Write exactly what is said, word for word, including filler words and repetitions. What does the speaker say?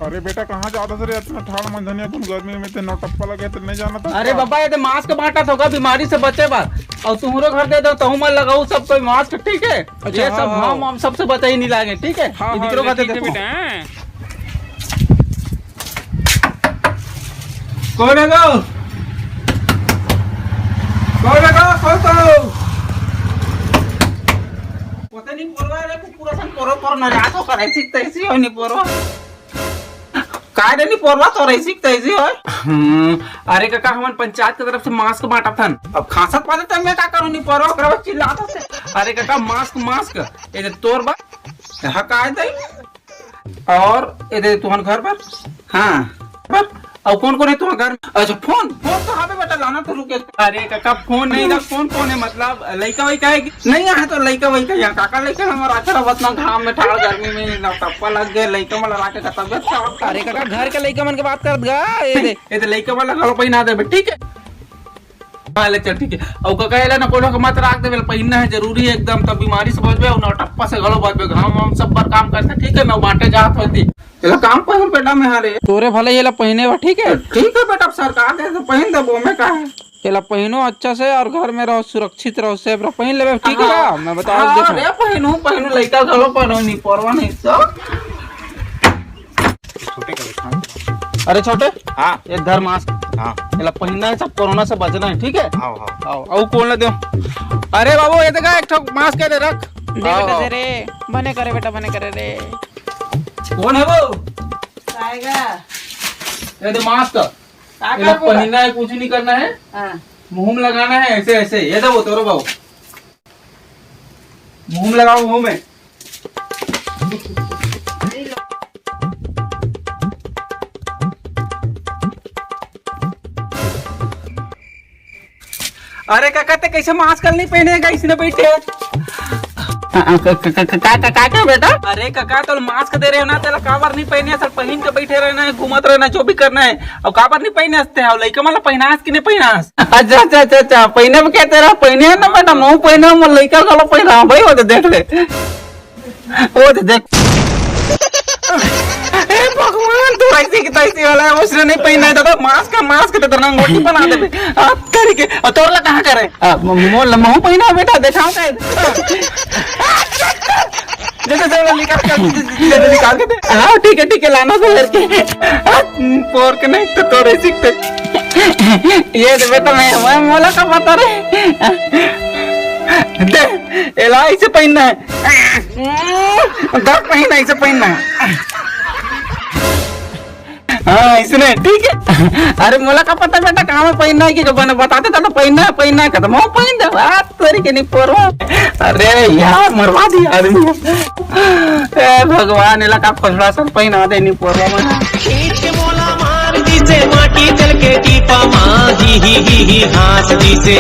अरे बेटा, कहाँ जात हस रे? अतना ठाड़ मंझनिया कुन गर्मी में ते नौटप्पा लगे ते नहीं जाना था अरे का? बाबा, ये तो मास्क बांटत होगा बीमारी से बचे बर, और तुम्हरो घर दे दो, तहु मन लगाऊ सब कोई मास्क, ठीक है? अच्छा, ये हाँ, सब हाँ। हम, हम सबसे बचा ही नहीं लागे, ठीक है? हाँ, ये हाँ, दिकरो ले, खाते ठीक है देखो। बेटा, हाँ। कौन है गो? कौन है गो? कौन तो? पता नहीं पोरवा रे, कुकुर सन पोरो पोरो ना जातो करे, ठीक तैसी हो नहीं पोरवा। काय रे नी पोरवा, तो रही सीख तैसी होय। हम्म, अरे काका, हमन पंचायत के तरफ से मास्क बांटत हन। अब खांसत पासत त मैं का करूं नी पोरवा, ओकरा बाद चिल्लात हस। अरे काका, मास्क, मास्क, ये दे तोर बर, हकाय दे, और ये दे तुहन घर पर, हाँ, पर, और कौन कौन है तुहन घर में? अच्छा, फोन, फोन तो हवे बेटा, लाना तो रुके। अरे काका, फोन नहीं था, कौन कौन है, मतलब लइका वइका है कि नहीं? यहाँ तो लइका वइका, यहाँ काका लइका हमारा आखिर अब इतना घाम में ठाड़ गर्मी में नौटप्पा लग गए, लइका वाला राखे का तबियत खराब। अरे काका, घर के लइका मन के बात करत गा, ये दे। ये तो लइका वाला घलो पहिना देबे, ठीक है? हाँ, ले चल, ठीक है। और काका, एला ना कोनो के मत राख देबे, पहिनना है जरूरी है एकदम, तब बीमारी से बचबे और नौटप्पा से घलो बचबे। घाम वाम सब बर काम करते, ठीक है? मैं बांटे जात होती, एला काम पहन बेटा मैं, हाँ रे। तोरे भले एला पहिने बा, ठीक है? ठीक है बेटा, अब सरकार दे तो पहन देबो, मैं का है? एला पहिनो अच्छा से और घर में रहो, सुरक्षित रहो, सेफ रहो, पहिन लेबे, ठीक है? हाँ। मैं बता हाँ, देता हूँ। अरे पहिनू, पहिनू, लइका घलो पहिनू, नी परवा नहीं तो। छोटे का दिखा। अरे छोटे, हाँ। ये धर मास्क। हाँ। एला पहिनना है, सब कोरोना से बचना है, ठीक है? हाँ, हाँ। आओ, आओ, कौन ला दो? अरे बाबू, ये देखा, एक ठो मास्क है, दे रख। दे आओ, बेटा, आओ। दे रे, बने करे बेटा, बने करे रे। कौन है वो? आएगा। ये दे मास्क। का एला करबो? पहिनना है, कुछ नहीं करना है। हाँ। मुंह में लगाना है ऐसे, ऐसे। ये दो तोरो बाबू, मुंह में लगाओ, मुंह में। अरे काका, ते कैसे मास्क नहीं पहने का, इसने बैठे? का, का, का, का, का, का, का बेटा? अरे काका, तो मास्क दे रहे हो ना, तेला काबर नहीं पहने? सर, पहन के बैठे रहना है, घूमत रहना है, जो भी करना है। और काबर नहीं पहने हंसते हैं? और लइका मन ला पहनास कि नहीं पहनास? अच्छा, अच्छा, अच्छा, अच्छा, पहने में क्या तेरा? पहने है ना बेटा, मैं पहने हूँ, मैं लइका घलो पहना हूँ भाई, वो तो देख ले, वो तो देख। हे भगवान, तू ऐसी की तैसी वाला है, उसने नहीं पहना है दादा, मास्क का मास्क तो तेरा अंगूठी बना देबे। आप तरीके, और तोर ला कहाँ करे? आ, म-, मोर ला महू पहना बेटा, देखाओ का? जैसे जब निकाल के, जैसे निकाल के दे। हाँ, ठीक है, ठीक है, लाना तो करके। पोर के नहीं तो तोरे सीखते। ये तो बेटा मैं, मैं मोला का पता रे। दे, एला ऐसे पहनना है। दस महीना ऐसे पहनना है। हाँ, इसने, ठीक है। अरे, मोला का पता बेटा, कहाँ में पहनना है कि बने बताते थे तो पहनना है, पहनना है, खत्म हो, पहन दे। बात तोरी के नहीं पोरो। अरे यार, मरवा दिया आदमी। ए भगवान, एला का फसड़ा सन पहना दे नहीं पोरो में। खींच के मोला मार दिसे माटी चल के टीपा मा, ही, ही, ही, ही, हाँस दिसे।